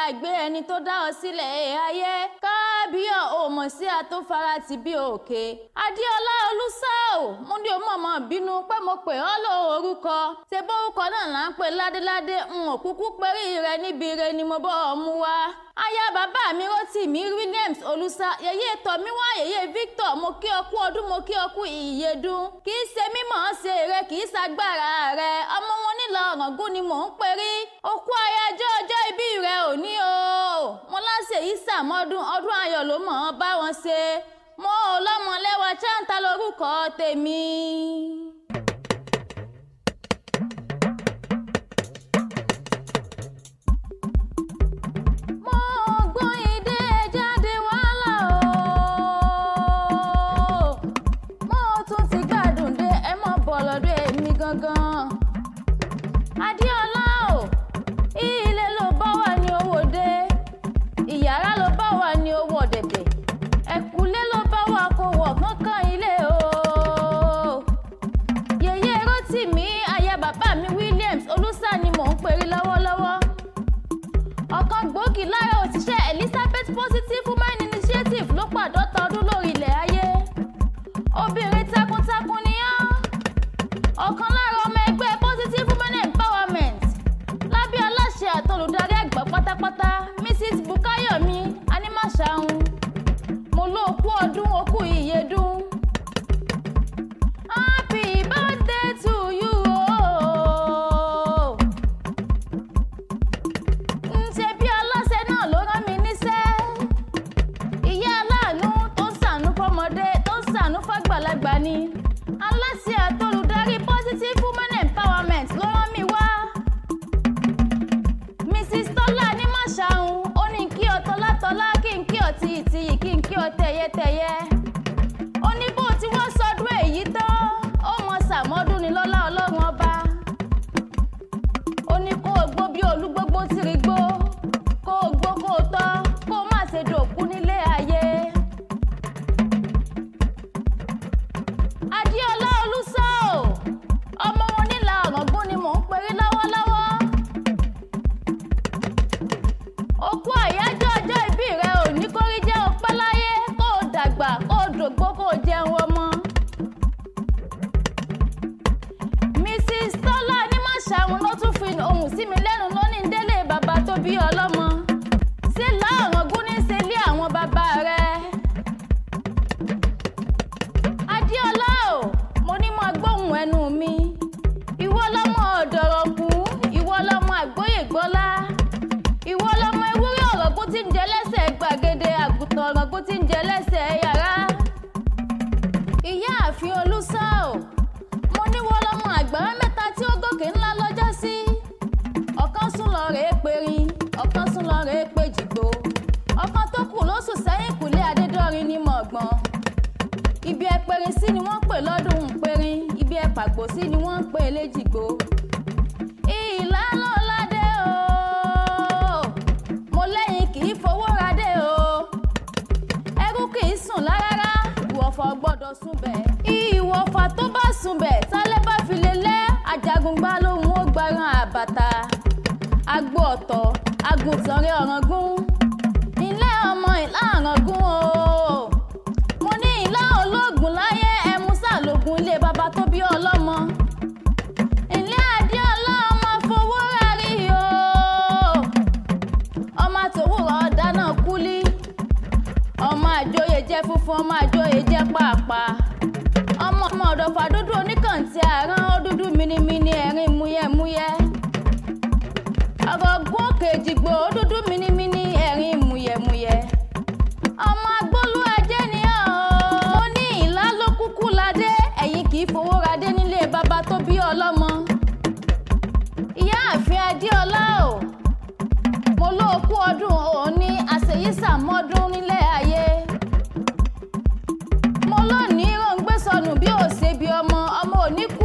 Gbàgbé ẹni tó dá ọ sílẹ̀ ayé. Kábíyọ̀ ò mọ̀ sí àtòfara ti bí òkè. Adéọlá Olúṣà o, mo ní o mọ̀mọ́ bínú pé mo pè ọ́ lọ orúkọ. Ṣé bórúkọ náà là ń pè ládéládé? N ò kúkú perí rẹ níbi ire ni mo bọ́ ọ mú wá. Aya bàbá mi Rótìmí Williams Olúṣà, yèyé Tọ̀míwá, yèyé Victor, mo kí ọ kú ọdún, mo kí ọ kú ìyèdún. Kì í ṣe mímọ̀ ọ́n ṣe rẹ, kì í ṣagbára rẹ. Ọmọ wọn nílò Ọ̀ràngún ni mò ń perí. Òkú ayájọ́ ọjọ́ ìbí rẹ ò ní o. Mo láṣẹ yìí sàmọ́dún, ọdún ayọ̀ ló mọ̀ ọ́n bá wọn ṣe. Mo ò lọ́mọ lẹ́wà Chanta lórúkọ tèmi. Mo gbọ́n ìdè jáde wàhálà o. Mo tún ti gbádùn dé, ẹ mọ̀ bọ̀ lọ́dọ̀ èmi gangan. Adéọlá o, ilé ló bá wà ní owó dé, ìyàrá ló bá wà ní owó ọ̀dẹ̀dẹ̀, ẹ̀kúlé ló bá wà kó wọ̀ kánkán ilé o. Yèyé Rótìmí, aya bàbá mi Williams Olúṣà ni mò ń perí lọ́wọ́lọ́wọ́. Ọ̀kan gbòógì lára òṣìṣẹ́ Elizabeth Positive Women Initiative ló pàdọ́ta ọdún lórí ilẹ̀ ayé. Obìnrin takuntakun ni ọ́. Ọ̀kan lára ọmọ ẹgbẹ́ Positive Women Empowerment lábẹ́ aláṣẹ àtolùdarí àgbà pátápátá Mrs. Bukayomi Animashaun. Mo ló kú ọdún okú ìyèdún. Happy birthday to you o. Ń ṣe bí aláṣẹ náà ló rán mi níṣẹ́. Ìyá aláàánú tó ń ṣàánú fọmọdé tó ń ṣàánú fàgbàlagbà ni. Aláṣẹ àtolùdarí Positive Women Empowerment ló rán mi wá. Mrs. Tọ́lá Animashaun ó ní kí ọ tọ́látọ́lá, kí n kí ọ tiyìtiyì, kí n kí ọ tẹ̀yẹtẹ̀yẹ. Ó ní bó ti wọ́n sọdún èyí tán, ó mọ sàmọ́dún ni lọ́lá Ọlọ́run ọba. Ó ní kó o gbó bí olúgbógbó tìrì gbó, kó o gbó kó o tọ́, kó o má ṣe dòkú nílé ayé. Adéọlá Olúṣà o, ọmọ wọn nílà Ọ̀ràngún ni mò ń perí lọ́wọ́lọ́wọ́. Òkú àyájọ́ ọjọ́ ìbí rẹ ò ní kórí jẹ́ o pẹ́ láyé, kó o dàgbà, kó o dògbó, kó o jẹun ọmọ. Mrs. Tọ́lá Animashaun ló tún fi ohùn sí mi lẹ́nu lónìí délé bàbá tó bí ọlọ́mọ. Ṣé láọ̀rọ̀gún ní ṣe lé àwọn bàbá rẹ? Adéọlá o, mo ní máa gbóhùn ẹnu mi. Ìwọ lọmọ ọ̀dọ̀rọ̀kú, ìwọ lọmọ àgbóyègbọ́lá. Ìwọ lọmọ ewúrẹ́ Ọ̀ràngún tí ń jẹ lẹ́sẹ̀ gbàgede, àgùntàn Ọ̀ràngún tí ń jẹ lẹ́sẹ̀ yàrá. Ìyáàfin Olúṣà o, mo ní wọ́n lọmọ àgbàrá mẹ́ta tí ó gòkè ńlá lọ́jọ́ sí. Ọ̀kan sùn lọ rèé perin, ọ̀kan sùn lọ rèé pejìgbò. Ọ̀kan tó kù ló sùn sẹ́yìn kùlé Adédọ́rin ní Mọ̀gbọ́n. Ibi ẹpẹrin sí ni wọ́n ń pè lọ́dún perin, ibi ẹpàgbò sí ni wọ́n ń pè léjìgbò. Ìlà lọ́ládé o, mo lẹ́yìn kì í fowó radé o. Ẹrú kì í sùn lárárá, ìwọ̀fà gbọ́dọ̀ sùn bẹ̀. Ìwọ̀fà tó bá sùn bẹ̀, tálẹ́ bá fi lè lẹ́, àjàgùngbá lòun ó gbaran àbàtà. Agbo ọ̀tọ̀, àgùntàn rẹ̀ Ọ̀ràngún. Ilé ọmọ ìlà Ọ̀ràngún o. Mo ní ìlà ológun láyé, ẹmu sàlógun ilé bàbá tó bí ọlọ́mọ. Ilé Adéọlá ọmọ fowó rárí o. Ọmọ àtòwúrọ̀ dáná kúlí. Ọmọ àjòyè jẹ́ funfun, ọmọ àjòyè jẹ́ pàápàá. Ọmọ ọ̀dọ̀fà dúdú oníkàntí àrán, ó dúdú minimini ẹ̀rín múyẹ́múyẹ́. Ọ̀ràngún òkè Èjìgbò ó dúdú minimini ẹ̀rín múyẹ́múyẹ́. Ọmọ agbólú ajé ni ọ́ o. Mo ní ìlà ló kúkú ládé, ẹ̀yin kì í fowó radé nílé bàbá tó bí ọlọ́mọ. Ìyáàfin Adéọlá o, mo ló kú ọdún òní àṣeyísàmọ́dún nílé ayé. Mo lónìí ròǹgbé sọnù bí ò ṣe bí ọmọ, ọmọ ò ní kú.